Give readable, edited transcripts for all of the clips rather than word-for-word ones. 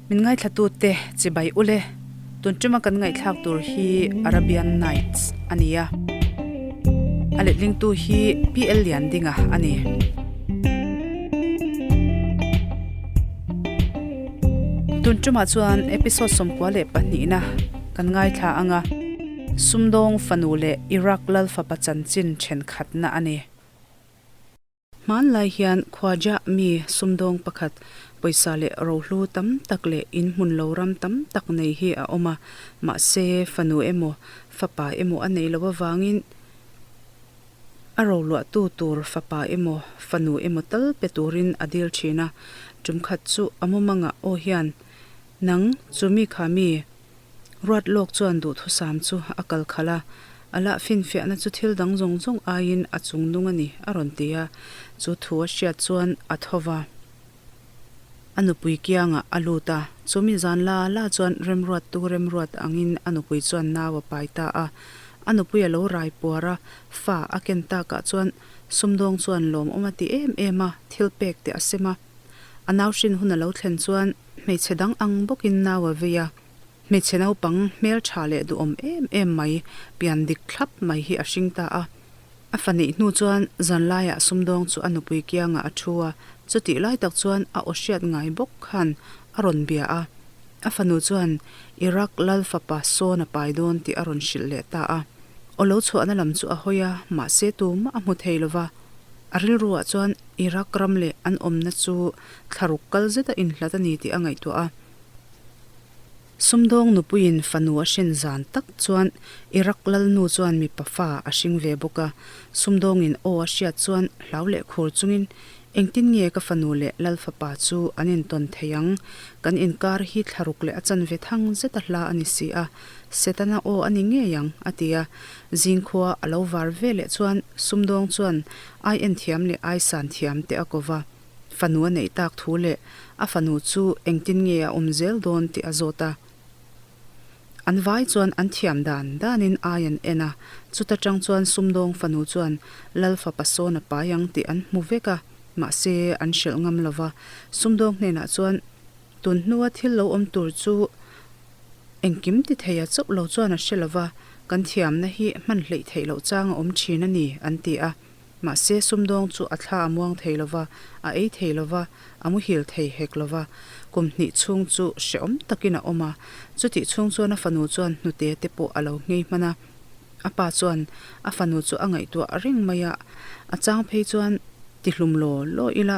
Min ngaithlatute chibai ule, tun tuma kan ngaihthlak tur hi Arabian Nights a ni a, a letlingtu hi PL Liandinga a ni. Tun tumah chuan episode 92na kan ngaithla ang a, sumdawng fanu leh Iraq lal fapa chanchin thenkhatna a ni. Hmanlai hian Khwaja mi sumdawng pakhat pawisa leh rohlu tam tak leh inhmun lo ram tam tak nei hi a awm a, mahse fanu emaw fapa emaw a nei lo avangin a roluahtu tur fapa emaw fanu emaw tal pe turin a dil thin a. Tum khat chu a mumangah aw hian, Nang, chu mi kha mi? Ruat lawk chuan duhthusam chu a kal khalh a, a lah finfiahna chu thil dang zawng zawng aiin a chung nung a ni, a rawn ti a. Chu thu a hriat chuan a tho va. A nupui kiangah a lut a, chumi zan la la chuan remruattu remruat angin a nupui chuan nau a pai ta a. A nupui a lo rai puar a, fa a ken takah chuan sumdawng chuan lawmawm a ti em em a, thil pek te a sem a. A nau hrin hun a lo thlen chuan hmeichhe dang ang bawkin nau a vei a, hmeichhe naupang hmel tha leh duhawm em em mai, pian dik thlap mai hi a hring ta a. A fa neih hnu chuan zanlaiah sumdawng chu a nupui kiangah a thu a, chutih lai tak chuan a aw hriat ngai bawk khan a rawn bia a. A fanu chuan Iraq lal fapa sawn a pai dawn tih a rawn hrilh leh ta a. Aw lo chhuahna lam chu a hawi a, mahse tumah a hmu thei lova. A rilruah chuan Iraq ram leh an awmna chu thlaruk kal zeta inhlat a ni tih a ngaihtuah a. Sumdawng nupuiin fanu a hrin zan tak chuan Iraq lalnu chuan mipa fa a hring ve bawk a. Sumdawngin aw a hriat chuan hlau leh khur chungin, Engtin nge ka fanu leh lal fapa chu an intawn thei ang? Kan inkar hi thlaruk leh a chanve thang zeta hla a ni si a. Setana aw a ni ngei ang, a ti a. Zingkhua a lo var ve leh chuan sumdawng chuan ai en thiam leh ai san thiam te a ko va. Fanu a neih tak thu leh a fanu chu engtin nge a awm zel dawn tih a zawt a. An vai chuan an thiam dan danin ai an en a, chuta tang chuan sumdawng fanu chuan Lal fapa sawn a pai ang tih an hmu vek a, mahse an hrilh ngam lo va. Sumdawng hnenah chuan tun hnua thil lo awm tur chu engkim ti thei a chauh lo chuan a hre lo va, kan thiamna hi hman hleih theih loh chang a awm thin a ni, an ti a. Mahse, sumdawng chu a thla a muang thei lo va, a ei thei lo va, a muhil thei hek lo va. Kum hnih chhung chu hrehawm takin a awm a. Chutih chhung chuan a fanu chuan hnute te pawh a lo nghei hman a. A pa chuan a fanu chu a ngaihtuah reng mai a, a chang phei chuan tihlum law law ila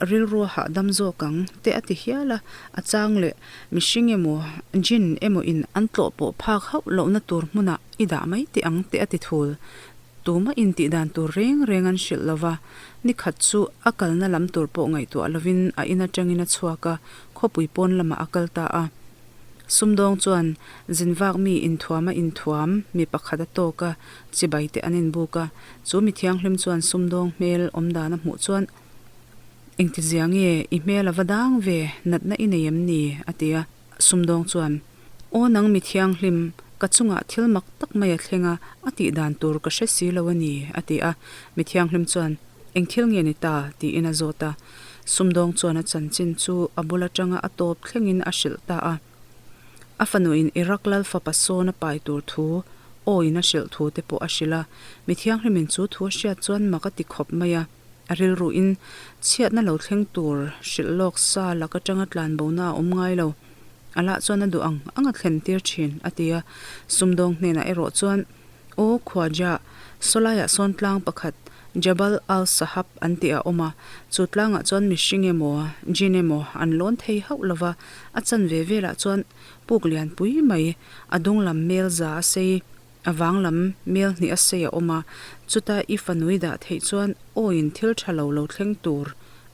rilru a hahdam zawk ang te a ti hial a. A chang leh mihring emaw, jinn emaw in an tlawh pawh phak hauh lohna tur hmunah i dah mai teh ang te a ti thul. Tuma intih dan tur reng reng an hrilh lo va, ni khat chu a kalna lam tur pawh ngaihtuah lovin a in atangin a chhuak a, khawpui pawn lamah a kal ta a. Sumdawng chuan zinvak mi inthuama inthuam mi pakhat a tawk a, chibai te an inbuk a. Chu mi thianghlim chuan sumdawng hmel awm dan a hmuh chuan, Engtizia nge i hmel a va dang ve, natna i nei em ni? a ti a. Sumdawng chuan, Aw nang mi thianghlim, ka chungah thil mak tak mai a thleng a, a tih dan tur ka hre si lo a ni, a ti a. Mi thianghlim chuan, Eng thil nge ni ta? tiin a zawt a. Sumdawng chuan a chanchin chu a bul atanga a tawp thlengin a hrilh ta a. A fanuin Iraq lal fapa sawn a pai tur thu, awiin a hrilh thu te pawh a hrilh a. Mi thianghlimin chu thu a hriat chuan mak a ti khawp mai a. A rilruin chhiatna lo thleng tur hrilh lawk sa lak atanga tlanbona a awm ngai lo. A lah chuan a duh ang ang a thlen tir thin, a ti a. Sumdawng hnenah erawh chuan, Aw Khuaja, sawlaiah sawn tlang pakhat, Jabal al-Sahab an tih a awm a, chu tlangah chuan mihring emaw, jinn emaw an lawn thei hauh lo va, a chanve velah chuan puk lianpui mai, a dung lam mel za a sei, A vang lam mel hnih a sei a awm a, chuta i fanui dah theih chuan awiin thil tha lo lo thleng tur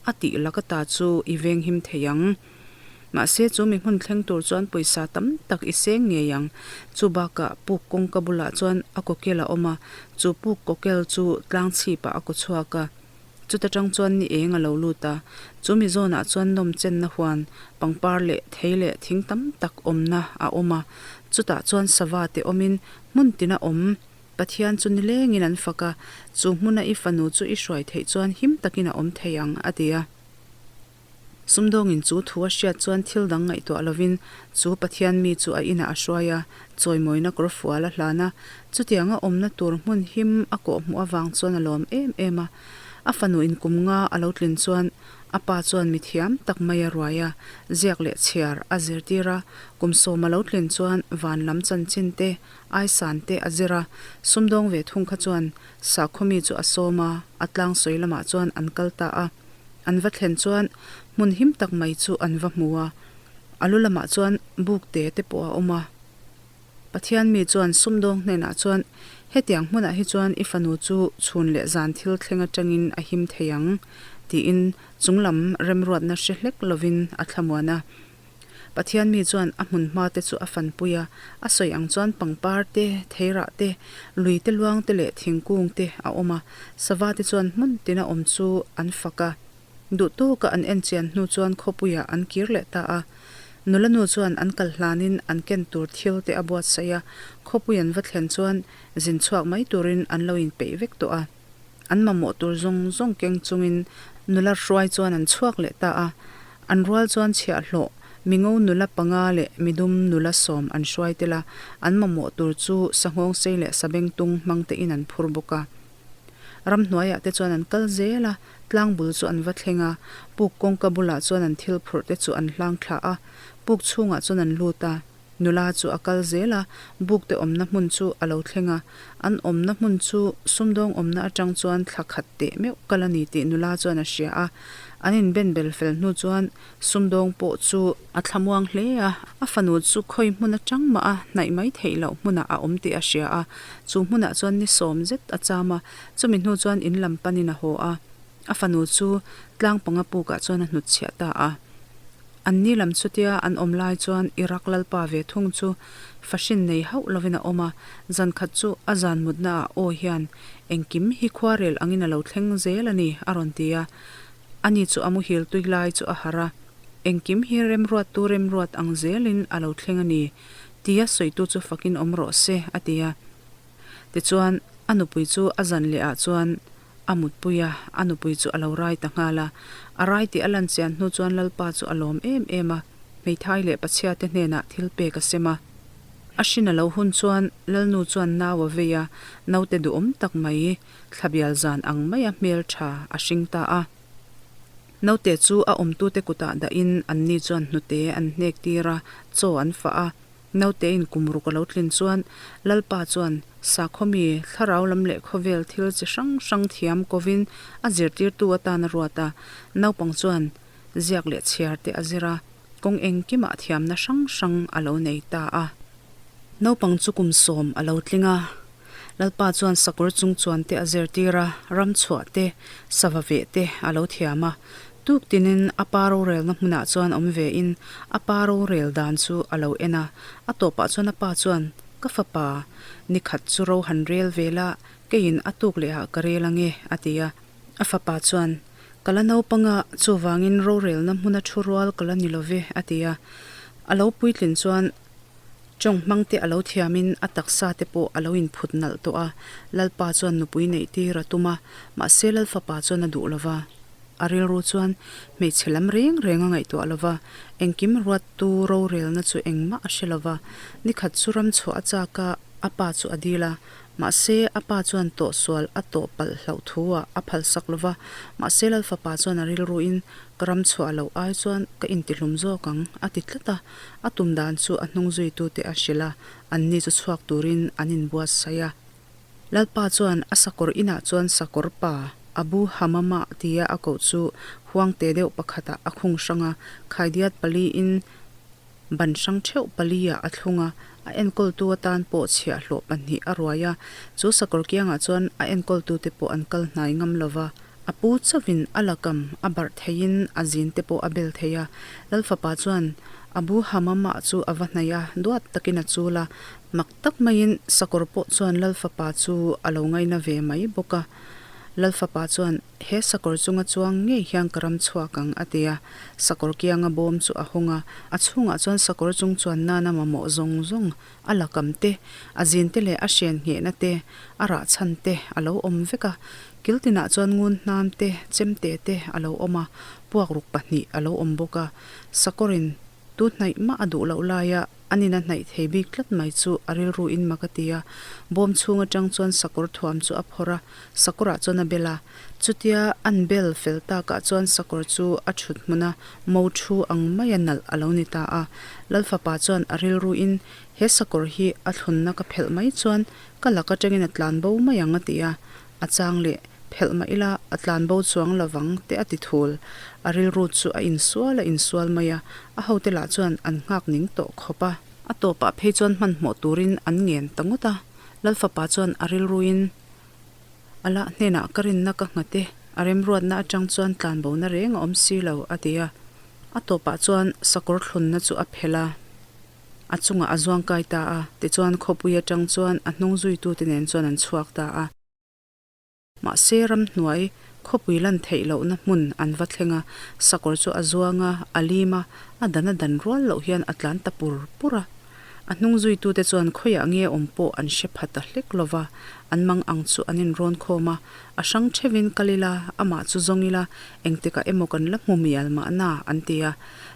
a tih laka ta chu i venghim thei ang. Mahse chu mi hmun thleng tur chuan pawisa tam tak i seng ngei ang. Chu bakah puk kawngka bulah chuan a kawkel a awm a, chu puk kawkel chu tlang chhipah a kaw chhuak a. Chuta tang chuan ni eng a lo lut a, chu mi zawnah chuan nawm chenna huan pangpar leh thei leh thing tam tak awmna a awm a, chutah chuan sava te awmin hmun tina awm Pathian chu nilengin an fak a, chu hmuna i fanu chu i hruai theih chuan him takin a awm thei ang, a ti a. Sumdawngin chu thu a hriat chuan thil dang ngaihtuah lovin chu Pathian mi chu a inah a hruai a, chawimawina kawr fual a hlan a. Chutianga awmna tur hmun him a kawhhmuh avang chuan a lawm em em a. A fanu in kum nga a lo tlin chuan a pa chuan mi thiam tak mai a ruai a, ziak leh chhiar a zirtir a. Kum sawm a lo tlin chuan van lam chanchin te, aisan te a zir a. Sumdawng ve thung kha chuan sakhaw mi chu a sawm a, a tlang sawi lamah chuan an kal ta a. An va thlen chuan hmun him tak mai chu an va hmu a, a lu lamah chuan buk te te pawh a awm a. Pathian mi chuan sumdawng hnenah chuan, Hetiang hmunah hi chuan i fanu chu chhun leh zan thil thleng atangin a him thei ang, tiin chunglam remruatna hre hlek lovin a thlamuan a. Pathian mi chuan a hmun hma te chu a fanpui a, a sawi ang chuan pangpar te, theirah te, lui te luang te leh thingkung te a awm a, sava te chuan hmun tina awm chu an fak a. Duh tawka an en chian hnu chuan khawpuiah an kir leh ta a. Nula nu chuan an kal hlanin an ken tur thil te a buatsaih a, khawpui an va thlen chuan zin chhuak mai turin an lo inpeih vek tawh a. An mamawh tur zawng zawng keng chungin nula hruai chuan an chhuak leh ta a. An rual chuan chhiahhlawh, mingo nula panga leh midum nula sawm an hruai tel a, an mamawh tur chu sanghawngsei leh sabengtung hmang tein an phur bawk a. Ramhnuaiah te chuan an kal zel a, tlangbul chu an va thleng a, puk kawngka bulah chuan an thil phurh te chu an hlang thla a, puk chhungah chuan an lut a. Nula chu a kal zel a, buk te awmna hmun chu a lo thleng a, an awmna hmun chu sumdawng awmna atang chuan thla khat teh meuh kal a ni tih nula chuan a hria a. An inbenbel fel hnu chuan sumdawng pawh chu a thlamuang hle a, a fanu chu khawi hmun atang mah a hnaih mai theih loh hmunah a awm tih a hria a, chu hmunah chuan ni sawm zet a cham a, chumi hnu chuan in lam panin a haw a, a fanu chu tlang panga pukah chuan a hnutchhiah ta a. An ni lam chutia an awm lai chuan Iraq lalpa ve thung chu fahrin nei hauh lovin a awm a, zan khat chu a zan mutna ah aw hian engkim hi khuarel angin a lo thleng zel a ni a rawn ti a. Ani chu a muhil tui lai chu a harh a, engkim hi remruattu remruat ang zelin a lo thleng a ni tia sawitu chu fakin awm rawh se a ti a. Tichuan a nupui chu a zan leh ah chuan A mutpui a, a nupui chu a lo rai ta nghal a. A rai tih a lan chian hnu chuan Lalpa chu a lawm em em a, hmeithai leh pachhia te hnenah thil pek a sem a. A hrin a lo hun chuan Lalnu chuan nau a vei a, naute duhawm tak mai, thlabial zan ang maia hmel tha a hring ta a. Naute chu a awmtute kutah dahin anni chuan hnute an hnek tir a, chaw an fah a. Nautein kum ruk a lo tlin chuan Lalpa chuan sakhaw mi, thlarau lam leh khawvel thil chi hrang hrang thiam kovin a zirtirtu atan a ruat a. Naupang chuan ziak leh chhiar te a zir a, kawng engkimah thiamna hrang hrang a lo nei ta a. Naupang chu kum sawm a lo tling a, Lalpa chuan sakawr chung chuan te a zirtir a, ram chhuah te, sava veh te a lo thiam a. Tuk tinin a pa rorelna hmunah chuan awm ve in a pa rorel dan chu a lo en a. A tawpah chuan a pa chuan, Ka fapa, ni khat chu ro han rel ve la, keiin a tuk lehah ka rel ange, a ti a. A fapa chuan, Ka la naupang a, chuvangin rorelna hmuna thu rual ka la ni lo ve, a ti a. A lo puitlin chuan Chawng hmang te a lo thiamin a taksa te pawh a lo inphut nalh tawh a, Lalpa chuan nupui neih tir a tum a, mahse Lalfapa chuan a duh lo va. A rilru chuan hmeichhe lam reng reng a ngaihtuah lo va, engkim ruattu rorelna chu engmah a hre lo va. Nikhat chu ram chhuah a chak a, a pa chu a dil a, mahse a pa chuan tawhsual a tawh palh hlauh thu ah a phalsak lo va, mahse Lalfapa chuan a rilruin ka ram chhuah loh ai chuan ka intihlum zawk ang a ti tlat a. A tum dan chu a hnung zuitute a hrilh a, anni chu chhuak turin an inbuatsaih a. Lalpa chuan a sakawr inah chuan sakawr pa, Abu Hamama tia a koh chu huangte deuh pakhatah a khung hrang a, khaidiat paliin ban hrang theuh paliah a thlung a, a enkawltu atan pawh chhiahhlawh pahnih a ruai a. Chu sakawr kiangah chuan a enkawltute pawh an kal hnai ngam lo va. A pu chauhin a lakam a barh theiin a zin te pawh a bel thei a. Lalfapa chuan Abu Hamama chu a va hnaih a, duat takin a chul a. Mak tak maiin sakawr pawh chuan Lalfapa chu a lo ngaina ve mai bawk a. Lal fapa chuan, He sakawr chunga chuang ngei hian ka ram chhuak ang, a ti a. Sakawr kianga bawm chu a hawng a, a chhungah chuan sakawr chung chuan nana mamawh zawng zawng, a lakam te, a zin te leh a hren nghehna te, a rah chhan te a lo awm vek a. Kil tinah chuan ngun hnam te, chemte te a lo awm a, puakruk pahnih a lo awm bawk a. Sakawrin tu hnaih mah a duh loh laia an in a hnaih thei bik tlat mai chu a rilru in mak a ti a. Bawm chhung atang chuan sakawr thuam chu a phawrh a, sakawrah chuan a bel a. Chutia an bel fel takah chuan sakawr chu a thut hmun a, mo thu ang maia nalh a lo ni ta a. Lalfapa chuan a rilru in he sakawr hi a thlunna ka phelh mai chuan ka lak atangin a tlan bo mai ang a ti a. A chang leh phelh mah ila a tlan bo chuang lovang te a ti thul. A rilru chu a insual a insual mai a, a hote lah chuan an nghak ning tawh khawp a. A tawpah phei chuan hmanhmawh turin an ngen ta ngawt a. Lalfapa chuan a rilruin a lah hnenah ka rinna ka nghat e, a remruatna atang chuan tlan bona reng a awm si lo a ti a. A tawpah chuan sakawr thlunna chu a phelh a. A chungah a zuang kai ta a, tichuan khawpui atang chuan a hnung zuitute nen chuan an chhuak ta a. Mahse ramhnuai khawpui lan theih lohna hmun an va thleng a, sakawr chu a zuang a, a lim a, a dan a dan rual loh hian a tlan ta pur pur a. A hnung zuitute chuan khawiah nge awm pawh an hre pha ta hlek lo va, an mang ang chu an inrawn khawm a, a hrang theuhin kal ila, amah chu zawng ila, engtikah emaw kan la hmu mial mahna an ti a.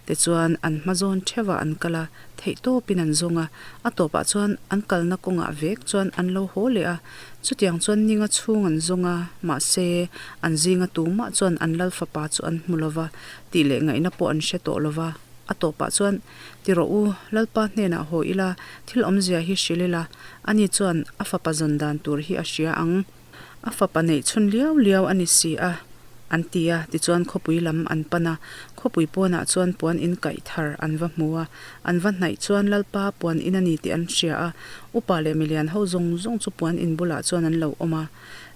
Tichuan an hma zawn theuhah an kal a, theihtawpin an zawng a, a tawpah chuan an kalna kawngah vek chuan an lo haw leh a. Chutiang chuan ninga chhung an zawng a, mahse an zinga tumah chuan an lal fapa chu an hmu lo va, tih leh ngaihna pawh an hre tawh lo va. A tawpah chuan, Ti rawh u, Lalpa hnenah haw ila, thil awmzia hi hrilh ila, ani chuan a fapa zawn dan tur hi a hria ang. A fapa neih chhun liau liau a ni si a, an ti a, tichuan khawpui lam an pan a. Khawpui pawnah chuan puan in kaih thar an va hmu a, an va hnaih chuan Lalpa puan in a ni tih an hria a, upa leh milian ho zawng zawng chu puan in bulah chuan an lo awm a.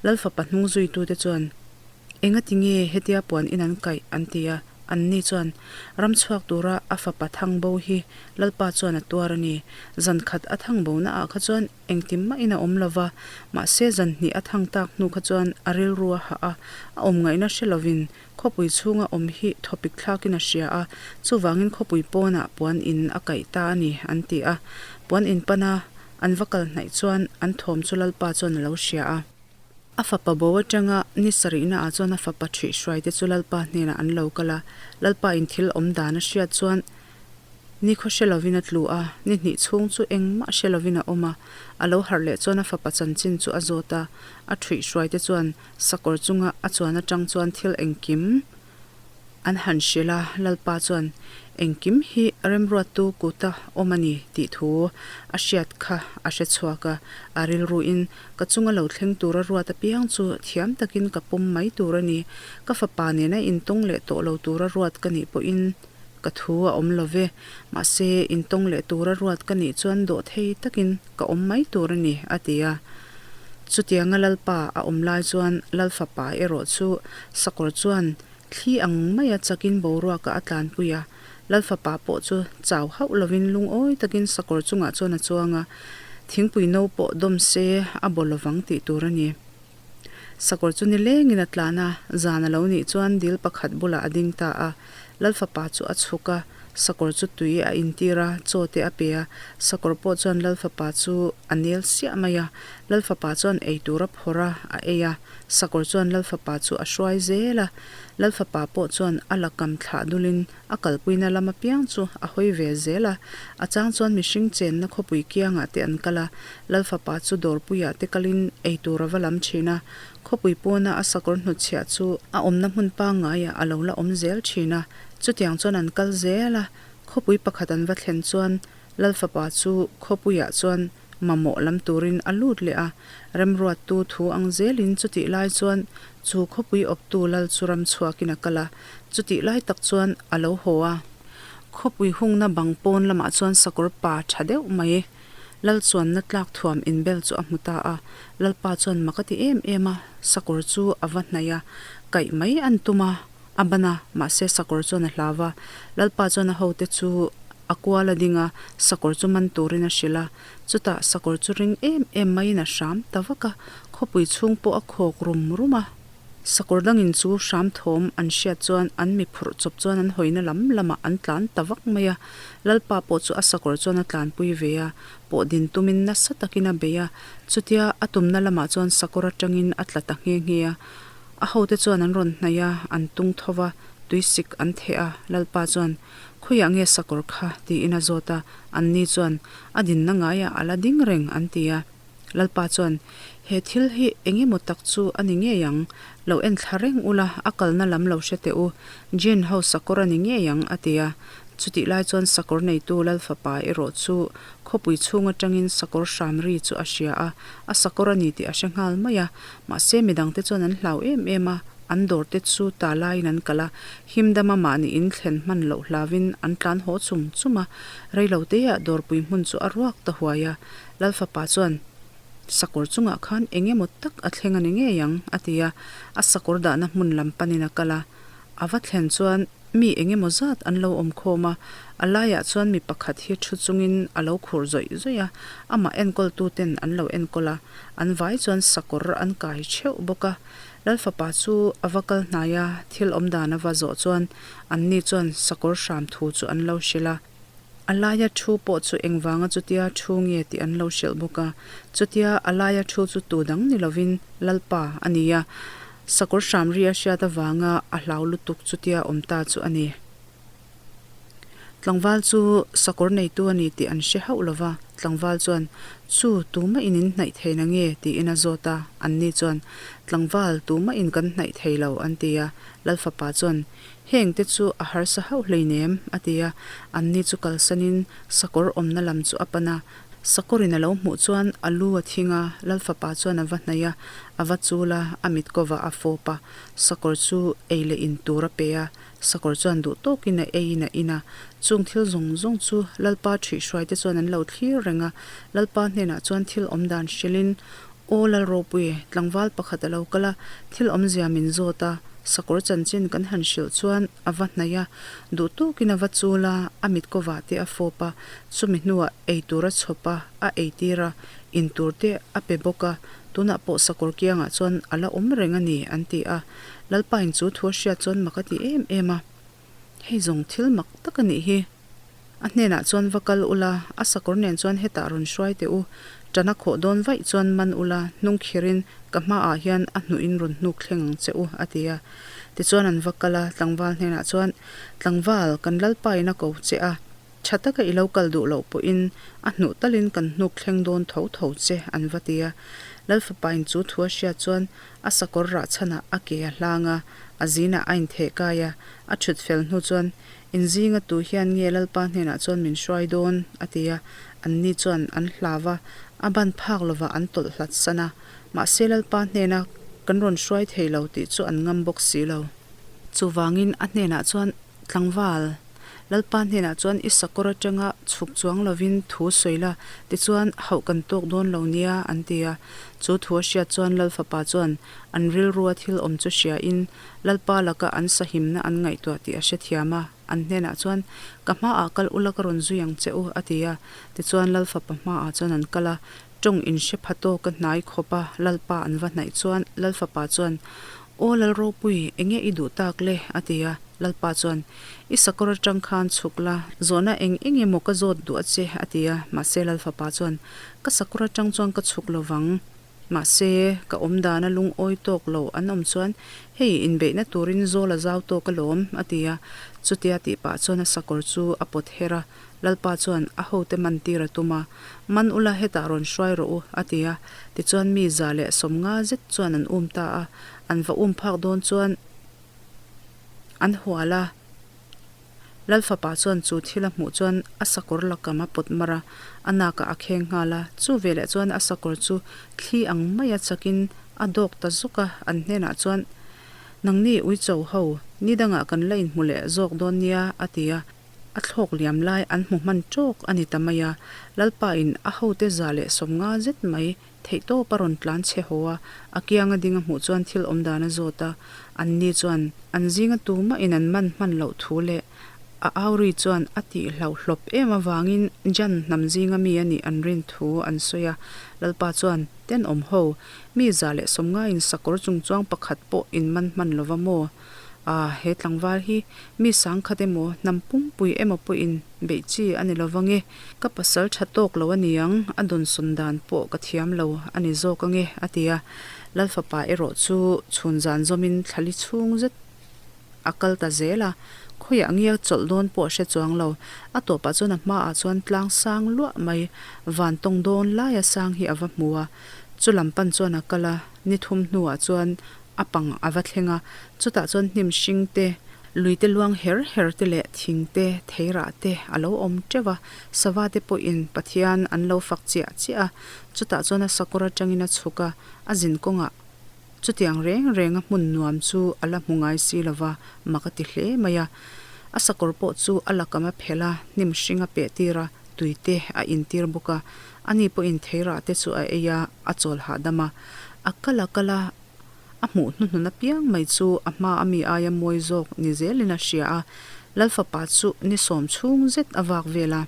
Lal fapa hnung zuitute chuan, Engati nge hetia puan in an kaih? an ti a. Anni chuan, Ram chhuak tura a fapa thang bo hi Lalpa chuan a tuar a ni. Zan khat a thang bo naah kha chuan Engtin mahin a awm lo va, mahse zan hnih a thang tak hnu kha chuan a rilru a hah a, a awm ngaihna hre lovin khawpui chhunga awm hi thawpik thlakin a hria a, chuvangin khawpui pawnah puan in a kaih ta a ni, an ti a. Puan in pana an va kal hnaih chuan an thawm chu Lalpa chuan a lo hria a. A fapa bo atanga ni sarihna ah chuan a fapa ṭhih hruaite chu Lalpa hnenah an lo kal a, Lalpa in thil awm dan a hriat chuan Ni khaw hre lovin a tlu a, ni hnih chhung chu engmah hre lovin a awm a. A lo harh leh chuan a fapa chanchin chu a zawt a, a ṭhuih hruaite chuan sakawr chunga a chuan aṭang chuan thil engkim an han hrilh a, Lalpa chuan engkim hi remruattu kuta awm a ni tih thu a hriat kha a hre chhuak a, a rilruin ka chunga lo thleng tura ruat apiang chu thiam takin ka pawm mai tur a ni, ka fapa nena intawng leh tawh lo tura ruat ka nih pawhin Ka thu a awm lo ve, mahse intawng leh tura ruat ka nih chuan dawh thei takin ka awm mai tur a ni, a ti a. Chutianga Lalpa a awm lai chuan Lalfapa erawh chu sakawr chuan thli ang maia chakin boruakah a tlanpui a. Lalfapa pawh chu chau hauh lovin lungawi takin sakawr chungah chuan a chuang a, thingpui no pawh dawm se a baw lovang tih tur a ni. Sakawr chu nilengin a tlan a, zan a lo nih chuan dil pakhat bulah a ding ta a. Lalfapa chu a chhuk a, sakawr chu tui a intir a, chaw te a pe a. Sakawr pawh chuan Lalfapa chu a nel siah mai a. Lalfapa chuan ei tur a phawrh a, a ei a. Sakawr chuan Lalfapa chu a hruai zel a. Lalfapa pawh chuan a lakam thlah dulin A kalpuina lam apiang chu a hawi ve zel a, a chang chuan mihring chenna khawpui kiangah te an kal a, Lalfapa chu dawrpuiah te kalin eitur a va lam thin a, khawpui pawna a sakawr hnutchhiah chu a awmna hmun pangngaiah a lo la awm zel thin a, chutiang chuan an kal zel a, khawpui pakhat an va thlen chuan Lalfapa chu khawpuiah chuan mamawh lam turin a lut leh a, remruattu thu ang zelin chutih lai chuan chu khawpui awptu lal chu ram chhuakin a kal a, chutih lai tak chuan a lo haw a. Khawpui hungna bang pawn lamah chuan sakawr pa tha deuh mai lal chuanna tlak thuam inbel chu a hmu ta a, lalpa chuan mak a ti em em a, sakawr chu a va hnaih a, kaih mai an tum a. A ban a, mahse sakawr chuan a hlau a. Lalpa chuan a hote chu a kual a ding a, sakawr chu man turin a hrilh a. Chutah sakawr chu ring em em maiin a hram ta vak a, khawpui chhung pawh a khawk rum rum a. Sakawr dangin chu hram thawm an hriat chuan an mi phurh chawp chuan an hawina lam lamah an tlan ta vak mai a. Lalpa pawh chu a sakawr chuan a tlanpui ve a, pawh din tumin nasa takin a bei a. Chutia a tumna lamah chuan sakawr atangin a tla ta nghe nghe a. A hote chuan an rawn hnaih a, an tung tho va, tuisik an theh a. Lalpa chuan, Khawiah nge sakawr kha? tiin a zawt a. Anni chuan, A dinna ngaiah a la ding reng, an ti a. Lalpa chuan, He thil hi eng emaw tak chu a ni ngei ang. Lo en thla reng ula, a kalna lam lo hre teh u. Jin ho sakawr a ni ngei ang, a ti a. Chutih lai chuan sakawr neitu Lal fapa erawh chu khawpui chhung atangin sakawr hram ri chu a hria a, a sakawr a ni tih a hre nghal mai a. Mahse midangte chuan an hlau em em a, an dawrte chu ta laiin an kal a, himdama mahni in thlen hman loh hlauvin an tlan haw chum chum a. Reiloteah dawrpui hmun chu a ruak ta huai a. Lal fapa chuan, Sakawr chungah khan eng emaw tak a thleng a ni ngei ang, a ti a. A sakawr dahna hmun lam panin a kal a. A va thlen chuan mi eng emaw zat an lo awm khawm a. A laiah chuan mi pakhat hi thu chungin a lo khur zawih zawih a. Amah enkawltuten an lo enkawl a. An vai chuan sakawr an kai theuh bawk a. Lal fapa chu a va kal hnai a, thil awm dan a va zawh chuan anni chuan sakawr hram thu chu an lo hrilh a. A laia thu pawh chu engvanga chutia thu nge tih an lo hrilh bawk a. Chutia a laia thu chu tu dang ni lovin Lalpa a ni a, sakawr hram ri a hriat avanga a hlau lutuk chutia awm ta chu a ni. Tlangval chu sakawr neitu a ni tih an hre hauh lo va, tlangval chuan, Chu, tumah in in hnaih thei na nge? tiin a zawt a. Anni chuan, Tlangval, tumah in kan hnaih thei lo, an ti a. Lalfapa chuan, Heng te chu a harsa hauh hleinem, a ti a. Anni chu kalsanin sakawr awmna lam chu a pan a. Sakawrin a lo hmuh chuan a lu a thing a, Lalfapa chuan a va hnaih a, a va chul a, a mit kovah a fawp a. Sakawr chu ei leh in tur a pe a, sakawr chuan duh tawkin a eiin a in a. Chung thil zawng zawng chu Lalpa ṭhihhruaite chuan an lo thlir reng a. Lalpa hnenah chuan thil awm dan hrilhin Aw Lalropui, tlangval pakhat a lo kal a, thil awmzia min zawt a, sakawr chanchin kan han hrilh chuan a va hnaih a, duh tawkin a va chul a, a mit kovah te a fawp a, chumi hnuah ei tur a chhawp a, a eitir a, in tur te a pe bawk a, tunah pawh sakawr kiangah chuan a la awm reng a ni, an ti a. Lalpain chu thu a hriat chuan mak a ti em em a. Hei zawng thil mak tak a nih hi. A hnenah chuan va kal ula, a sakawr nen chuan hetah rawn hruai teh u. Ṭana khawh dawn vaih chuan man ula, hnung khirin ka hmaah hian a hnuhin rawn hnuk thleng ang che u, a ti a. Tichuan an va kal a, tlangval hnenah chuan, Tlangval, kan Lalpa in a ko che a, ṭha taka i lo kal duh loh pawhin a hnuh talin kan hnuk thleng dawn tho tho che, an va ti a. Lalfapain chu thu a hriat chuan a sakawr rah chhanah a ke a hlang a, a zinah a intheh kai a, a ṭhut fel hnu chuan, Inzinga tu hian nge Lalpa hnenah chuan min hruai dawn? a ti a. Anni chuan an hlau a, a ban phak lovah an tawlh hlat san a. Mahse Lalpa hnena kan rawn hruai thei lo tih chu an ngam bawk si lo. Chuvangin a hnenah chuan, Tlangval, Lalpa hnenah chuan i sakawr atanga chhuk chuang lovin thu sawi la, tichuan hauh kan tawk dawn lo nia, an ti a. Chu thu a hriat chuan Lal fapa chuan an rilrua thil awm chu hriain Lalpa laka an sahimna an ngaihtuah tih a hrethiam a, an hnenah chuan, Ka hmaah kal ula ka rawn zui ang che u, a ti a. Tichuan Lal fapa hmaah chuan an kal a, tawng inhre pha tawka hnai khawp a Lalpa an va hnaih chuan Lal fapa chuan, Aw Lal ropui, enge i duh tak le? a ti a. Lalpa chuan, I sakawr atang khan chhuk la, zawhna eng eng emaw ka zawt duh a che, a ti a. Mahse Lal fapa chuan, Ka sakawr atang chuan ka chhuk lo vang. Mahse, ka awm dana lungawi tawk lo an awm chuan, Hei, inbeihna turin zawl a zau tawk alawm, a ti a. Chutia tih pah chuan a sakawr chu a pawt her a. Lalpa chuan a hote man tir a tum a, Man ula hetah rawn hruai rawh u, a ti a. Tichuan mi 150 zet chuan an um ta a. An va um phak dawn chuan an hual a. Lal fapa chuan chu thil a hmuh chuan a sakawr lakam a pawt mar a, a nakah a kheng nghal a. Chu veleh chuan a sakawr chu thli ang maia chakin a dawk ta zuk a, an hnenah chuan, Nangni uicho ho, ni dangah kan la inhmu leh zawk dawn nia, a ti a. A thlawk liam lai an hmu hman tawk a ni ta mai a, Lalpain a hote 150 zet mai theihtawp a rawn tlan chhe haw a, a kianga ding a hmuh chuan thil awm dan a zawt a, anni chuan an zinga tumahin an man hman loh thu leh. A au ri chuan a tih hlauhlawp em avangin Jan hnam zinga mi a nih an rin thu an sawi a. Lalpa chuan, Tenawm ho, mi 190 in sakawr chungchuang pakhat pawh in man hman lova maw? Ah, he tlangval hi mi sangkhat emaw, hnam pumpui emaw pawhin beih chi a ni lova nge? Ka pasal tha tawk lo a ni ang, a dawnsawn dan pawh ka thiam lo a ni zawk ange, a ti a. Lalfapa erawh chu chhun zan zawmin thlali chhung zet a kal ta zel a, khawiah nge a chawlh dawn pawh a hre chuang lo. A tawpah chuan a hmaah chuan tlang sang luah mai, van tawng dawn laia sang hi a va hmu a. Chu lam pan chuan a kal a, ni thum hnuah chuan a pang a va thleng a, chutah chuan hnim hring te, lui te luang her her te leh thing te, theirah te a lo awm teuh a, sava te pawhin Pathian an lo fak chiah chiah a, chutah chuan a sakawr atangin a chhuk a, a zin kawngah Chutiang reng renga hmun nuam chu a la hmu ngai si lo va, mak a ti hle mai a. A sakawr pawh chu a lakam a phelh a, hnim hring a peh tir a, tui te a intir bawk a. Ani pawhin theirah te chu a ei a, a chawl hahdam a. A kal a kal a, a hmuh hnuhnun apiang mai chu a hma a mi aia mawi zawk ni zelin a hria a. Lalfapa chu ni sawm chhung zet a vak vel a.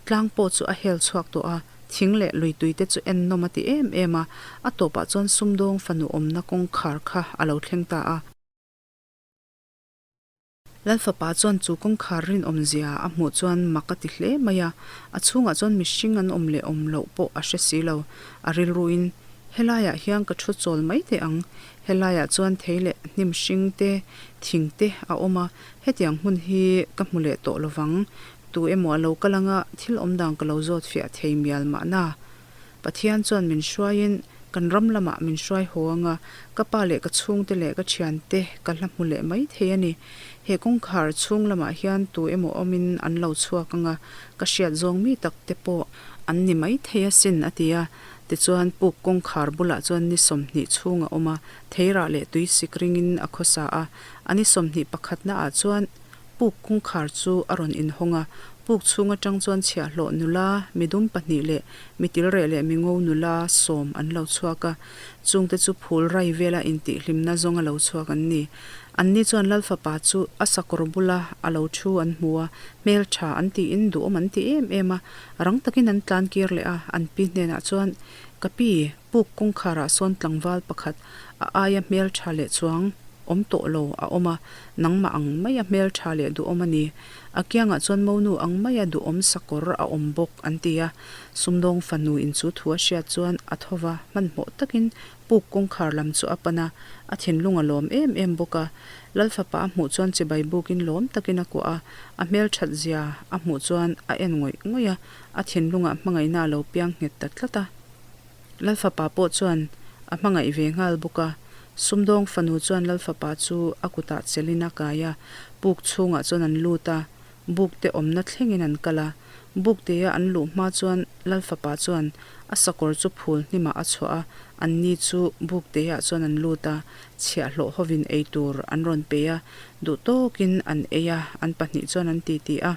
Tlang pawh chu a hel chhuak tawh a, thing leh luitui te chu ennawm a ti em em a, a tawpah chuan sumdawng fanu awmna kawngkhar kha a lo thleng ta a. Lalfapa chuan chu kawngkhar rinawm zia a hmuh chuan mak a ti hle mai a, a chhungah chuan mihring an awm leh awm loh pawh a hre si lo. A rilruin, Helaiah hian ka thu chawl mai teh ang, helaiah chuan thei leh hnim hring te, thing te a awm a, hetiang hmun hi ka hmu leh tawh lovang, Tu emaw a lo kal anga thil awm dan ka lo zawt fiah thei mial mahna. Pathian chuan min hruaiin kan ram lamah min hruai haw anga ka pa leh ka chhungte leh ka thiante ka hla hmu leh mai thei a ni. He kawngkhar chhung lamah hian tu emaw awmin an lo chhuak anga ka hriat zawng mi tak te pawh an ni mai thei asin a ti a. Tichuan puk kawngkhar bulah chuan ni 20 chhung a awm a, theirah leh tuisik ringin a khawsa a. A ni 21 naah chuan Puk kawngkhar chu a rawn inhawng a, puk chhung atang chuan chhiahhlawh nula, midum pahnih leh mitilreh leh mingo nula sawm an lo chhuak a. Chungte chu phul rai vela intihhlimna zawnga lo chhuak an ni. Anni chuan Lal fapa chu a sakawr bula a lo thu an hmu a, hmeltha an tiin duhawm an ti em em a. Rang takin an tlan kir leh a, an pi hnenah chuan, Ka pi, puk kawngkharah sawn tlangval pakhat a aia hmeltha leh chuang awm tawh lo a awm a, nangmah ang maia hmeltha leh duhawm a ni. A kiangah chuan monu ang maia duhawm sakawr a awm bawk an ti a. Sumdawng fanu in chu thu a hriat chuan a tho va, hmanhmawh takin puk kawngkhar lam chu a pan a, a thinlung a lawm em em bawk a. Lalfapa a hmuh chuan chibai bukin lawm takin a kuah a, a hmelthat zia a hmuh chuan a en ngawih ngawih a, a thinlungah hmangaihna a lo piang nghet ta tlat a. Lalfapa pawh chuan a hmangaih ve nghal bawk a, sumdawng fanu chuan Lalfapa chu a kutah chelhin a kai a, puk chhungah chuan an lut a, buk te awmna thlengin an kal a. Buk tea an luh hma chuan Lalfapa chuan a sakawr chu phul hnimah a chhuah a, anni chu buk teah chuan an lut a, chhiahhlawh hovin ei tur an rawn pe a, duh tawkin an ei a, an pahnih chuan an titi a.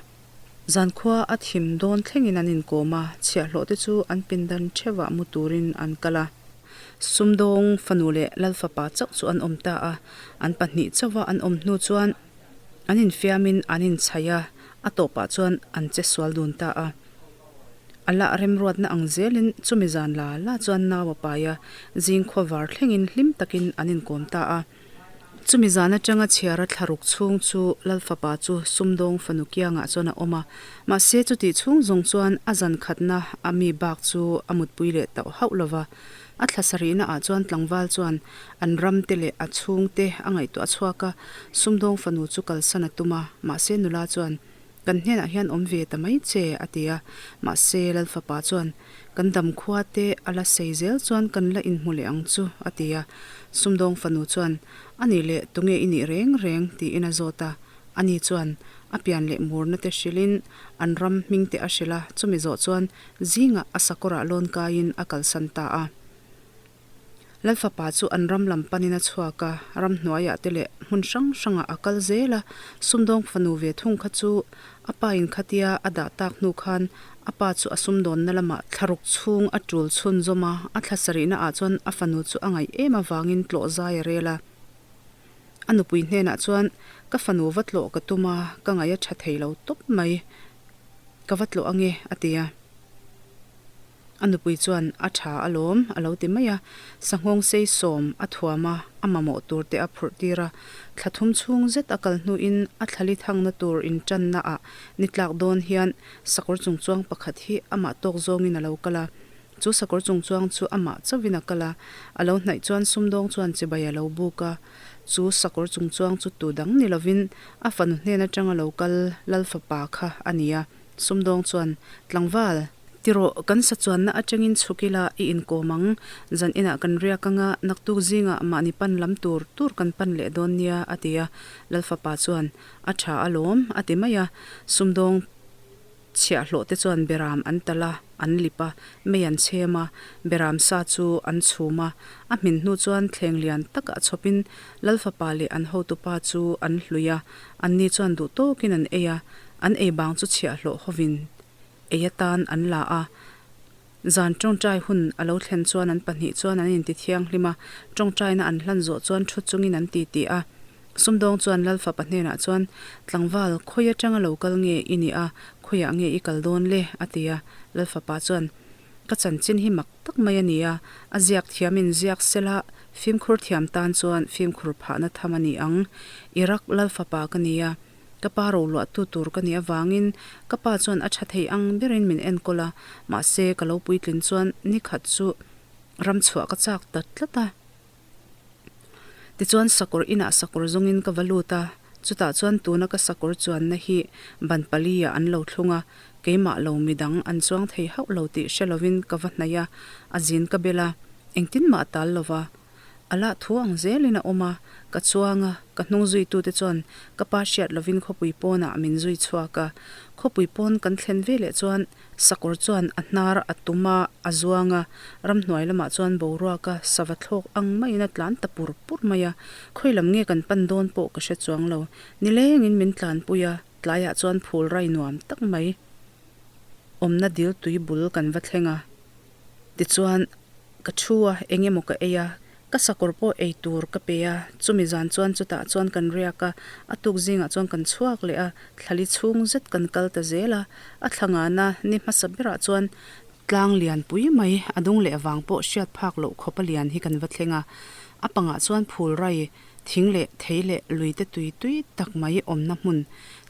Zankhua a thim dawn thlengin an inkawm a, chhiahhlawh te chu an pindan theuhah mu turin an kal a. Sumdawng fanu leh Lalfapa chauh chu an awm ta a, an pahnih chauha an awm hnu chuan an infiamin an inchhaih a, a tawpah chuan an che sual dun ta a. A lah remruatna ang zelin chumi zan la la chuan nau a pai a, zingkhua var thlengin hlim takin an inkawm ta a. Chumi zan atanga chhiara thlaruk chhung chu Lalfapa chu sumdawng fanu kiangah chuan a awm a, mahse chutih chhung zawng chuan a zan khatna a mi bak chu a mutpui leh tauh hauh lo va. A thla sarihna ah chuan tlangval chuan an ram te leh a chhung te a ngaihtuah chhuak a, sumdawng fanu chu kalsan a tum a, mahse nula chuan Kan hnenah hian awm ve ta mai che, a ti a. Mahse, Lalfapa chuan, Kan dam khua te a la sei zel chuan kan la inhmu leh ang chu, a ti a. Sumdawng fanu chuan, A nih leh, tunge i nih reng reng? tiin a zawt a. Ani chuan, a pian leh murna te hrilhin an ram hming te a hrilh a, chumi zawh chuan zingah a sakawrah lawn kaiin a kalsan ta a. Lalfapa chu an ram lam panin a chhuak a, ramhnuaiah te leh hmun hrang hrangah a kal zel a, sumdawng fanu ve thung kha chu a pa in khatia a dah tak hnu khan a pa chu a sumdawnna lamah thlaruk chhung a tul chhunzawm a, a thla sarihna ah chuan a fanu chu a ngaih em avangin tlawh zai a rel a. A nupui hnenah chuan, Ka fanu va tlawh ka tum a, ka ngaih a tha thei lo tawp mai. Ka va tlawh ange, a ti a. A nupui chuan, A tha alawm, a lo ti mai a. Sanghawng sei sawm a thuam a, a mamawh tur te a phurh tir a. Thla thum chhung zet a kal hnuin a thlali thangna tur intanna ah ni tlak dawn hian sakawr chungchuang pakhat hi amah tawk zawngin a lo kal a. Chu sakawr chungchuang chu amah chauhin a kal a, a lo hnaih chuan sumdawng chuan chibai a lo buk a. Chu sakawr chungchuang chu tu dang ni lovin a fanu hnen atanga lo kal Lal fapa kha a ni a. Sumdawng chuan, Tlangval, tirawh, kan sa chuanna atangin chhuk ila i inkawm ang. Zan inah kan riak anga naktuk zingah mahni pan lam tur tur kan pan leh dawn nia, a ti a. Lal fapa chuan, A tha alawm, a ti mai a. Sumdawng. Chhiahhlawh te chuan beram an talh a, an lip a, mei an chhem a, beram sa chu an chhum a. A hmin hnu chuan thleng lian takah chhawpin Lal fapa leh an hotupa chu an hlui a, anni chuan duh tawkin an ei a, an ei bang chu chhiahhlawh hovin ei atan an la a. Zan tawngtai hun a lo thlen chuan an pahnih chuan an inti thianghlim a, tawngtaina an hlan zawh chuan thu chungin an titi a. Sumdawng chuan Lal fapa hnenah chuan, Tlangval, khawi atanga lo kal nge i nih a, khawiah nge i kal dawn le? a ti a. Lal fapa chuan, Ka chanchin hi mak tak mai a ni a, a ziak thiamin ziak sela, fimkhur thiam tan chuan fimkhur phahna tham a ni ang. Iraq Lal fapa ka ni a. Ka pa roluahtu tur ka nih avangin ka pa chuan a tha thei ang berin min enkawl a, mahse ka lo puitlin chuan ni khat chu ram chhuah ka chak ta tlat a. Tichuan sakawr inah sakawr zawngin ka va lut a, chutah chuan tuna ka sakawr chuanna hi ban pali ah an lo thlung a, keimah lo midang an chuang thei hauh lo tih hre lovin ka va hnaih a, a zin ka bel a, engtin mah a tal lova. A lah thu ang zelin a awm a, ka chuang a, ka hnung zuitute chuan ka pa hriat lovin khawpui pawnah min zui chhuak a. Khawpui pawn kan thlen veleh chuan sakawr chuan a hnar a tum a, a zuang a, ramhnuai lamah chuan boruaka sava thlawk ang maiin a tlan ta pur pur mai a. Khawi lam nge kan pan dawn pawh ka hre chuang lo. Nilengin min tlanpui a, tlaiah chuan phul rai nuam tak mai awmna dil tui bul kan va thleng a. Tichuan, ka thu a, eng emaw ka ei a, ka sakawr pawh ei tur ka pe a, chumi zan chuan chutah chuan kan riak a, a tuk zingah chuan kan chhuak leh a, thlali chhung zet kan kal ta zel a, a thla ngana ni hmasa berah chuan tlang lian pui mai a dung leh vang pawh hriat phak loh khawpa lian hi kan va thleng a, a pangah chuan phul rai thing leh thei leh lui te tui tui tak mai awmna hmun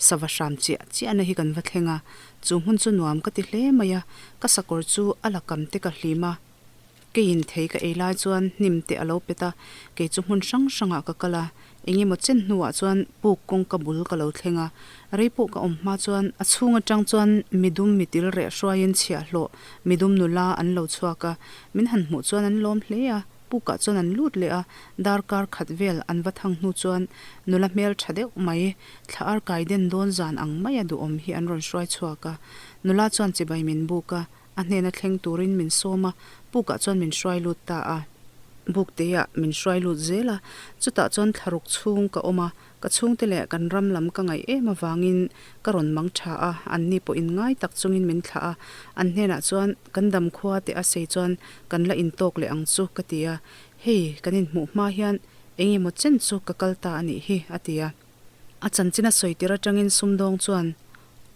sava hram chiah chiahna hi kan va thleng a, Chu hmun chu nuam ka ti hle mai a, ka sakawr chu a la kam te ka hlim a. Keiin thei ka ei lai chuan hnim te a lo pet a, kei chu hmun hrang hrangah ka kal a. Eng emaw chen hnuah chuan puk kawngka bul ka lo thleng a, rei pawh ka awm hma chuan a chhung atang chuan midum mitil reh hruaiin chhiahhlawh midum nula an lo chhuak a, min han hmuh chuan an lawm hle a. Pukah chuan an lut leh a, darkar khat vel an va thang hnu chuan nula hmel tha deuh mai, thla arkai den dawn zan ang maia duhawm hi an rawn hruai chhuak a. Nula chuan chibai min buk a, a hnena thleng turin min sawm a, pukah chuan min hruai lut ta a. Bukteah min hruai lut zel a, chutah chuan thlaruk chhung ka awm a, Ka chhungte leh kan ram lam ka ngaih em avangin ka rawn mang tha a, anni pawhin ngai tak chungin min thlah a, an hnenah chuan kan dam khua teh a sei chuan kan la intawk leh ang chu ka ti a, hei kan inhmuh hma hian eng emaw chen chu ka kal ta a nih hi a ti a. A chanchin a sawi tir atangin sumdawng chuan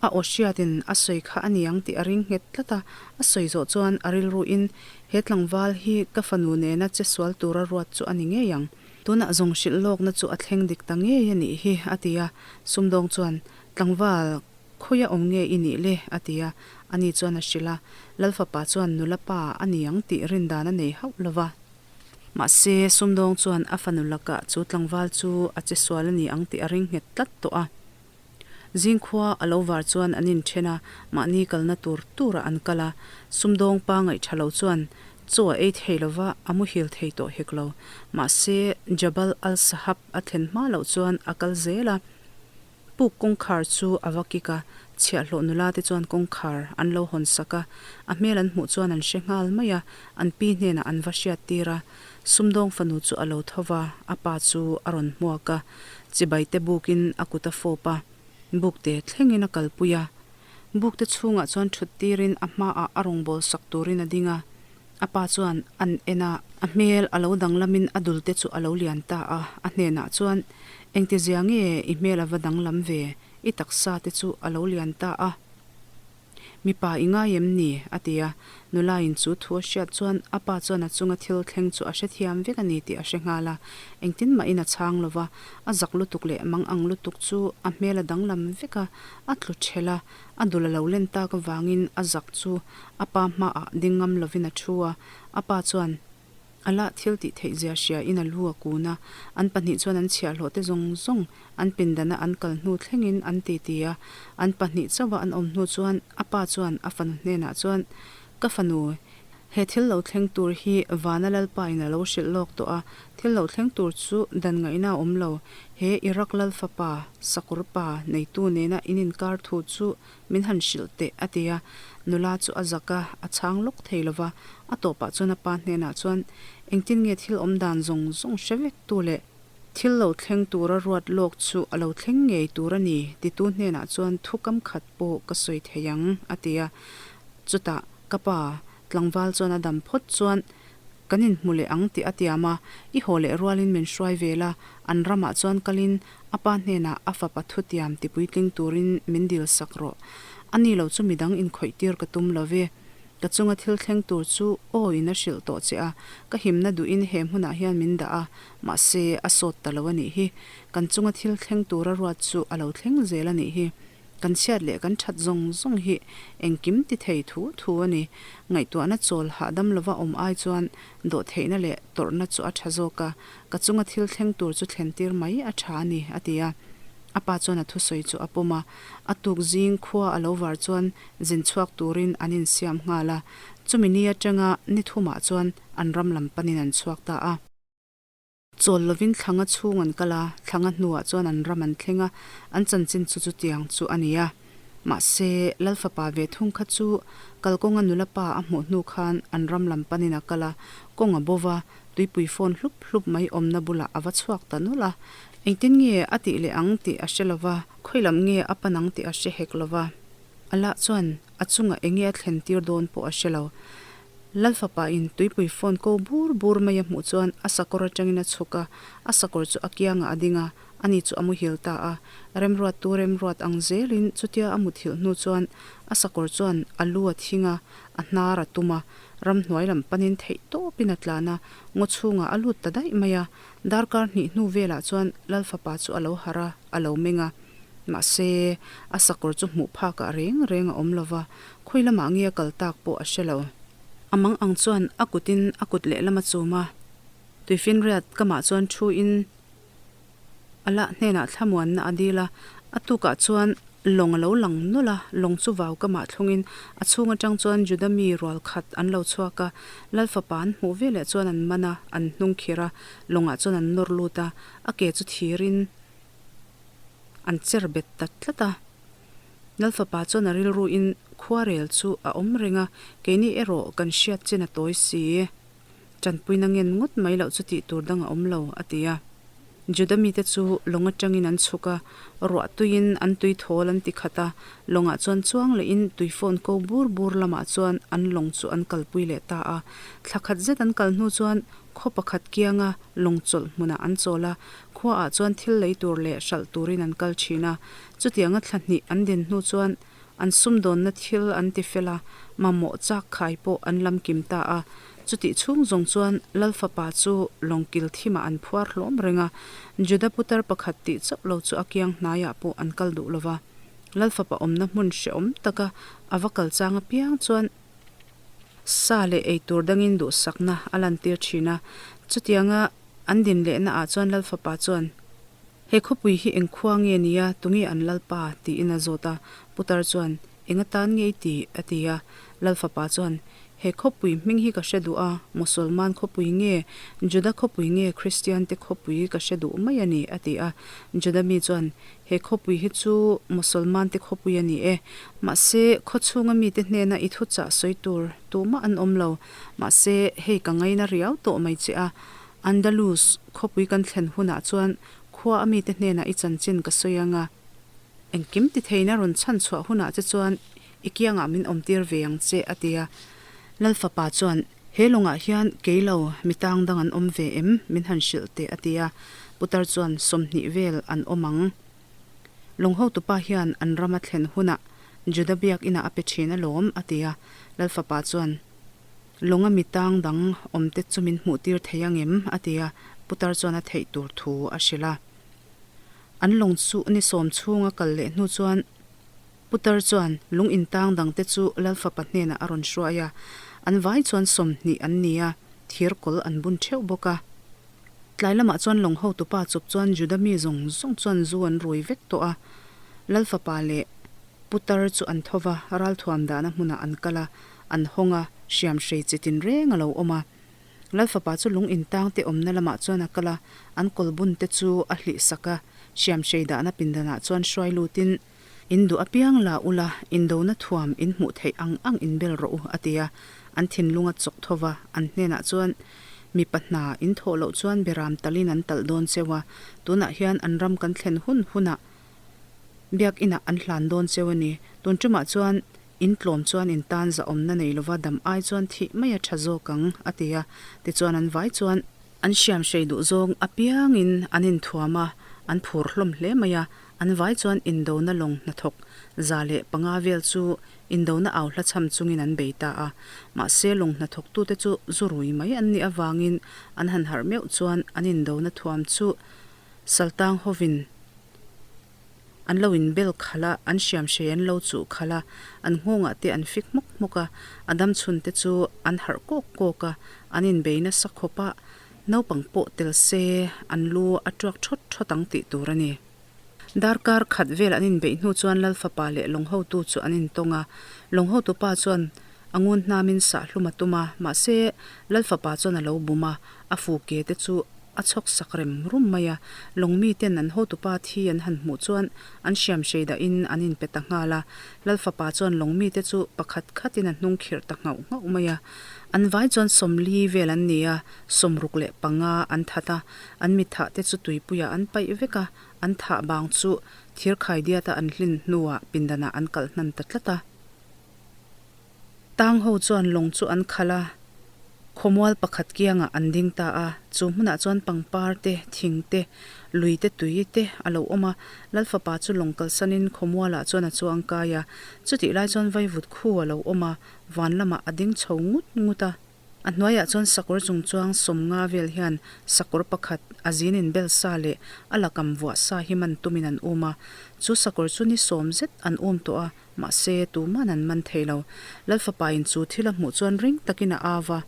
A aw hriatin a sawi kha a niang tih a ring nghet tlat a, a sawi zawh chuan a rilruin he tlangval hi ka fanu nena che sual tura ruat chu a ni ngei ang. Tunah zawng hrilh lawkna chu a thleng dik ta ngei a nih hi, a ti a. Sumdawng chuan, Tlangval, khawi a awm nge i nih le? a ti a. Ani chuan a hrilh a, Lal fapa chuan nula pa a niang tih rindan a nei hauh lo va. Mahse, sumdawng chuan a fanu lakah chu tlangval chu a che sual a ni ang tih a ring nghet tlat tawh a. Zingkhua a lo var chuan an inthen a, mahni kalna tur turah an kal a. Sumdawng pa ngaih tha lo chuan chaw a ei thei lo va, a muhil thei tawh hek lo. Mahse, Jabal al-Sahab a thlen hma loh chuan a kal zel a. Puk kawngkhar chu a va kik a, chhiahhlawh nula te chuan kawngkhar an lo hawn sak a. A hmel an hmuh chuan an hre nghal mai a, an pi hnenah an va hriat tir a. Sumdawng fanu chu a lo tho va, a pa chu a rawn hmuak a. Chibai te bukin a kut a fawp a, bukte thlengin a kalpui a. Bukte chhungah chuan thut tirin a hmaah a rawngbâwl sak turin a ding a. A pa chuan an en a, a hmel a lo danglamin a dulte chu a lo lian ta a. A hnenah chuan, Engtizia nge i hmel a va danglam ve? I taksa te chu a lo lian ta a. Mipa i ngai em ni? a ti a. Nula in chu thu a hriat chuan a pa chuan a chunga thil thleng chu a hrethiam vek a ni tih a hre nghal a. Engtin mahin a chhang lo va, a zak lutuk leh mang ang lutuk chu a hmel a danglam vek a, a tlu ṭhelh a. A dul a lo len tak avangin a zak chu a pa hmaah ding ngam lovin a thu a. A pa chuan. A lah thil tih theih zia hria in a lu a kun a, an pahnih chuan an chhiahhlawh te zawng zawng an pindana an kal hnu thlengin an titi a, an pahnih chauha an awm hnu chuan a pa chuan a fanu hnenah chuan, Ka fanu, he thil lo thleng tur hi Vana Lalpa in a lo hrilh lawk tawh a, thil lo thleng tur chu dan ngaihna a awm lo, he Iraq Lal fapa, Sakawr pa, neitu nena in inkar thu chu Min han hrilh teh, a ti a. Nula chu a zak a, a chhang lawk thei lo va. A tawpah chuan a pa hnenah chuan, Engtin nge thil awm dan zawng zawng hre vek tu leh thil lo thleng tura ruat lawk chu a lo thleng ngei tur a ni, titu hnenah chuan thu kam khat pawh ka sawi thei ang, a ti a. Chutah, ka pa, tlangval chuan a dam phawt chuan, Kan inhmu leh ang tih a tiam a, i haw leh rualin min hruai vel a, an ramah chuan kalin a pa hnenah a fapa thutiam tipuitling turin min dil sak rawh. A ni lo chu midang inkhawih tir ka tum lo ve. Ka chunga thil thleng tur chu aw in a hrilh tawh che a, ka himna duhin he hmunah hian min dah a, mahse a sawt ta lo a nih hi. Kan chunga thil thleng tura ruat chu a lo thleng zel a nih hi. Kan chhiat leh kan that zawng zawng hi engkim ti thei thu thu a ni. Ngaihtuahna chawl hahdam lova awm ai chuan dawhtheihna leh tawrhna chu a tha zawk a, ka chunga thil thleng tur chu thlen tir mai a tha a ni, a ti a. A pa chuan a thusawi chu a pawm a, a tuk zing khua a lo var chuan zin chhuak turin an insiam nghal a, chumi ni atanga ni thumah chuan an ram lam panin an chhuak ta a. Chawl lovin thlanga chhung an kal a, thlanga hnuah chuan an ram an thleng a, an chanchin chu chutiang chu a ni a. Mahse, Lalfapa ve thung kha chu kalkawnga nula pa a hmuh hnu khan an ram lam panin a kal a, kawng a bo va, tuipui fawn hlup hlup mai awmna bulah a va chhuak ta nawlh a. Engtin nge a tih leh ang tih a hre lo va, khawi lam nge a pan ang tih a hre hek lo va. A lah chuan a chungah eng nge a thlen tir dawn pawh a hre lo. Lalfapa in tuipui phone ko bur bur mai a hmuh chuan a sakawr atangin a chhuk a, a sakawr chu a kiangah a ding a, ani chu a muhil ta a. Remruattu remruat ang zelin chutia a muthilh hnu chuan a sakawr chuan a lu a thing a, a hnar a tum a, ramhnuai lam panin theih tawpin a tlan a, ngaw chhungah a lut ta daih mai a. Darkar hnih hnu velah chuan Lalfapa chu a lo harh a, a lo meng a. Mahse, a sakawr chu hmuh phakah reng reng a awm lo va, khawi lamah nge a kal tak pawh a hre lo. A mang ang chuan a kutin a kut lehlam a chum a, tuifinriat kamah chuan thu in a lah hnenah thlamuanna a dil a, a tukah chuan lawng a lo lang nawlh a, lawng chu vau kamah thlungin a chhung atang chuan Juda mi rual khat an lo chhuak a, Lal fapa an hmuh veleh chuan an man a, an hnung khir a, lawngah chuan an nawr lut a, a ke chu thirin. An cher bet ta tlat a. Lal fapa chuan a rilruin khuarel chu a awm reng a, keini erawh kan hriat chin a tawi si. Tanpuina ngen ngawt mai loh chu tih tur dang a awm lo, a ti a. Juda mite chu lawng atangin an chhuk a, ruah tuiin an tui thawl an ti khat a, lawngah chuan chuang lehin tui phone ko bur bur lamah chuan an lawng chu an kalpui leh ta a. Thla khat zet an kal hnu chuan khaw pakhat kianga lawng chawlh hmunah an chawl a, khuaah chuan thil lei tur leh hralh turin an kal thin a. Chutianga thla hnih an din hnu chuan an sumdawnna thil an ti fel a, mamawh chak khai pawh an lam kim ta a. Chutih chhung zawng chuan Lal fapa chu lawng kil thimah an phuar hlawm reng a, Juda putar pakhat tih chauh lo chu a kiang hnaiah pawh an kal duh lo va. Lal fapa awmna hmun hrehawm taka a va kal chang apiang chuan, Sa leh eitur dangin duhsakna a lantir thin a, chutianga an din lehna ah chuan Lal fapa chuan, He khawpui hi eng khua nge nia, tunge an Lalpa? tiin a zawt a, Putar chuan, Eng atan nge i ti? a ti a, Lal fapa chuan, He khawpui hming hi ka hre duh a, Mosolman khawpui nge, Juda khawpui nge Kristian te khawpui ka hre duh mai a ni, a ti a, Juda mi chuan, He khawpui hi chu Mosolman te khawpui a ni e. Mahse, khaw chhunga mite hnena i thuchah sawi tur tumah an awm lo. Mahse, hei ka ngaina riau tawh mai che a. Andalus khawpui kan thlen hunah chuan khua a mite hnenah i chanchin ka sawi ang a. Engkim ti theina rawn chhan chhuah hunah che chuan i kiangah min awmtir ve ang che, a ti a. Lal fapa chuan, He lawngah hian kei lo mi tang dang an awm ve em? Min han hrilh teh, a ti a. Putar chuan, 20 vel an awm ang. Lawng hotupa hian an rama thlen hunah Juda biak inah a pe thin alawm, a ti a. Lal fapa chuan, Lawnga mi tang dang awmte chu min hmuh tir thei ang em? a ti a. Putar chuan a theih tur thu a hrilh a. An lawng chu ni sawm chhunga kal leh hnu chuan Putar chuan lung intang dangte chu Lal fapa hnenah a rawn hruai a. An vai chuan 20 an ni a, thir kawl an bun theuh bawk a. Tlai lamah chuan lawng hotupa chawp chuan Juda mi zawng zawng chuan zu an rui vek tawh a. Lal fapa leh Putar chu an tho va, ralthuam dahna hmunah an kal a, an hawng a, hriamhrei chi tinreng a lo awm a. Lal fapa chu lung intang te awmna lamah chuan a kal a, an kawlbun te chu a hlih sak a, hriamhrei dahna pindanah chuan hruai lutin, In duh apiang la ula, indona thuam in hmuh theih ang ang inbel rawh u, a ti a. An thinlung a chawk tho va, an hnenah chuan, Mipa hna in thawh loh chuan beram talin an talh dawn cheu a, tunah hian an ram kan thlen hun hunah biakinah an hlan dawn cheu a ni. Tun tumah chuan in tlawm chuan in tan zahawmna nei lova dam ai chuan thih mai a tha zawk ang, a ti a. Tichuan an vai chuan. An hriamhrei duh zawng apiangin an inthuam a, an phur hlawm hle mai a, an vai chuan indona lawng hnathawk 105 vel chu indona au hla chham chungin an bei ta a. Mahse lawng hnathawktute chu zu rui mai an nih avangin an han harh meuh chuan an indona thuam chu saltang hovin An lo inbel khalh a, an hriamhrei an lo chuh khalh a, an nghawngah te an fik hmawk hmawk a, a dam chhun te chu an harh kawk kawk a, an inbei nasa khawp a, naupang pawh tel se an lu a tuak thawt thawt ang tih tur a ni. Darkar khat vel an inbeih hnu chuan Lal fapa leh lawng hotu chu an intawng a, lawng hotupa chuan a ngun hnamin sah hlum a tum a, mahse Lal fapa chuan a lo bum a, a fu ke te chu a chhawk sak rem rum mai a, lawng mi ten an hotupa thi an han hmuh chuan an hriam hrei dahin an inpe ta nghal a, Lal fapa chuan lawng mite chu pakhat khatin a hnung khirh ta nghauh nghauh mai a, an vai chuan 40 vel an ni a, 65 an that a, an mithah te chu tuipuiah an paih vek a, an thah bang chu thirkhai diata an hlin hnuah pindanah an kalh hnan ta tlat a. Tang ho chuan lawng chu an khalh a, khawmual pakhat kiangah an ding ta a. Chu hmunah chuan pangpar te, thing te, lui te, tui te a lo awm a. Lal fapa chu lawng kalsanin khawmualah chuan a chuang kai a. Chutih lai chuan vaivut khu a lo awm a, van lamah a ding chho ngut ngut a. A hnuaiah chuan sakawr chung chuang 50 vel hian sakawr pakhat a zin inbel sa leh a lakam vuah sa hi man tumin an um a. Chu sakawr chu ni sawm zet an um tawh a, mahse tuman an man thei lo. Lal fapain chu thil a hmuh chuan ring takin a au a,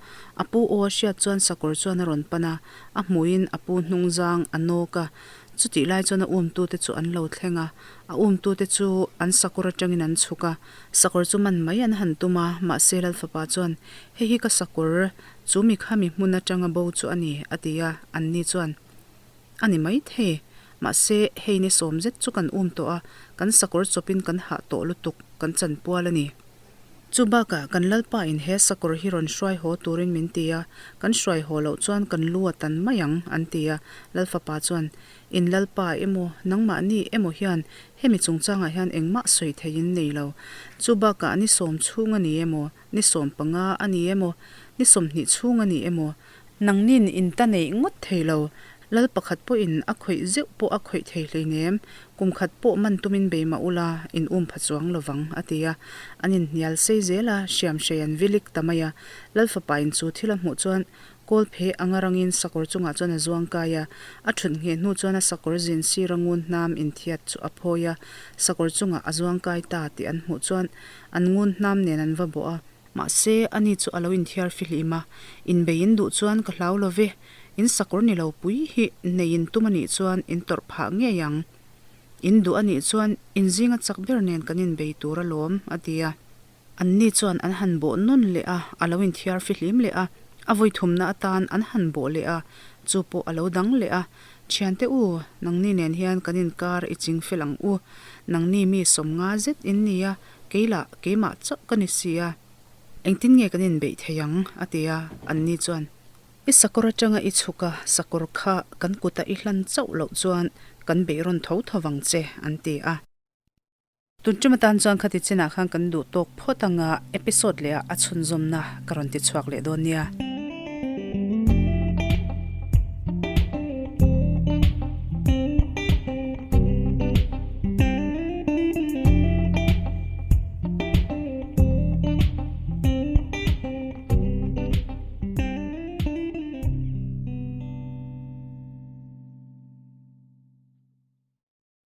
a pu aw a hriat chuan sakawr chuan a rawn pan a, a hmuhin a pu hnungzang a nawk a. Chutih lai chuan a umtute chu an lo thleng a, a umtute chu an sakawr atangin an chhuk a, Sakawr chu man mai an han tum a, mahse Lal fapa chuan, Hei hi ka sakawr, chu mi kha mi hmun atanga bo chu a ni, a ti a, anni chuan, A ni mai thei, mahse hei ni sawm zet chu kan um tawh a, kan sakawr chawpin kan hah tawh lutuk, kan chanpual a ni. Chu bakah kan Lalpa in he sakawr hi rawn hruai haw turin min ti a, kan hruai haw loh chuan kan lu a tan mai ang, an ti a, Lal fapa chuan, In Lalpa emaw, nangmahni emaw hian hemi chungchangah hian engmah sawi thei in nei lo. Chu bakah ni sawm chhung a ni emaw, ni 15 a ni emaw, ni 20 chhung a ni emaw, nangnin in ta neih ngawt thei lo. Lal pakhat pawhin a khawih zeuh pawh a khawih thei hleinem, kum khat pawh man tumin bei mah ula, in um pha chuang lovang, a ti a. An inhnial sei zel a, hriamhrei an vilik ta mai a. Lal fapain chu thil a hmuh chuan Kawl phe anga rangin sakawr chungah chuan a zuang kai a, a thut ngheh hnu chuan a sakawr zin sira ngun hnam inthiat chu a phawi a, sakawr chungah a zuang kai ta tih an hmuh chuan an ngun hnam nen an va bawh a. Mahse, ani chu a lo inthiar fihlim a, inbei in duh chuan ka hlau lo ve, in sakawr ni lo pui hi nei in tum a nih chuan in tawrh phah ngei ang. In duh a nih chuan in zinga chak ber nen kan inbei tur alawm, a ti a. Anni chuan an han bawh nawn leh a, a lo inthiar fihlim leh a, a vawi thumna atan an han bawh leh a, chu pawh a lo dang leh a, Thiante u, nangni nen hian kan inkar i ching fel ang u, nangni mi 50 zet in ni a, kei lah keimah chauh ka ni si a, engtin nge kan inbeih thei ang? a ti a, anni chuan, I sakawr atanga i chhuk a, sakawr kha kan kuta i hlan chauh loh chuan kan beih rawn tho tho vang che, an ti a. Tun ṭum atan chuan khati chinah khan kan duh tawk phawt anga episode leh ah a chhunzawmna ka rawn ti chhuak leh dawn nia.